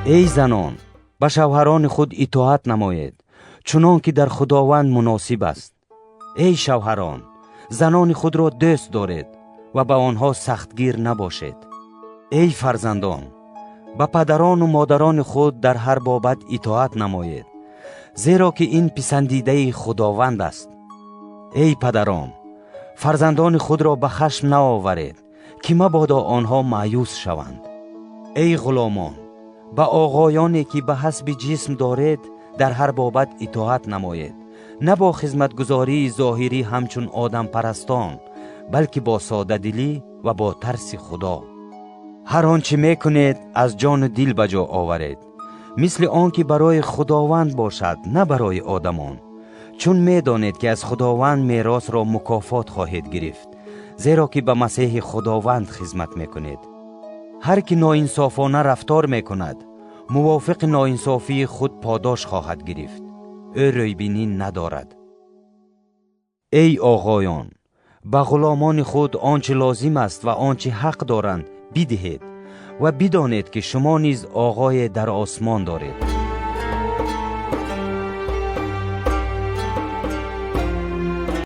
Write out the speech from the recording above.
Эй занон, ба шавҳарони худ итоат намоед, чунон ки дар Худованд муносиб аст. Эй шавҳарон, занони худро дӯст доред ва ба онҳо сахтгир набошед. Эй фарзандон, ба падарону модарони худ дар ҳар бобат итоат намоед, зеро ки ин писандидаи Худованд аст. Эй падарон, фарзандони худро ба хашм наоваред, ки мабодо онҳо маъюс шаванд. Эй ғуломон, ба оғоёне ки ба ҳасби ҷисм доред, дар ҳар бобат итоат намоед, на бо хизматгузории зоҳирӣ ҳамчун одампарастон, балки бо содадилӣ ва бо тарси Худо. Ҳар он чӣ мекунед, аз ҷону дил ба ҷо оваред, мисли он ки барои Худованд бошад, на барои одамон, чун медонед, ки аз Худованд меросро мукофот хоҳед гирифт, зеро ки ба Масеҳи Худованд хизмат мекунед. Ҳар ки ноинсофона рафтор мекунад, мувофиқи ноинсофии худ подош хоҳад гирифт, ӯ рӯйбинӣ надорад. Эй оғоён, ба ғуломони худ он чӣ лозим аст ва он чӣ ҳақ доранд, бидиҳед ва бидонед, ки шумо низ оғое дар осмон доред.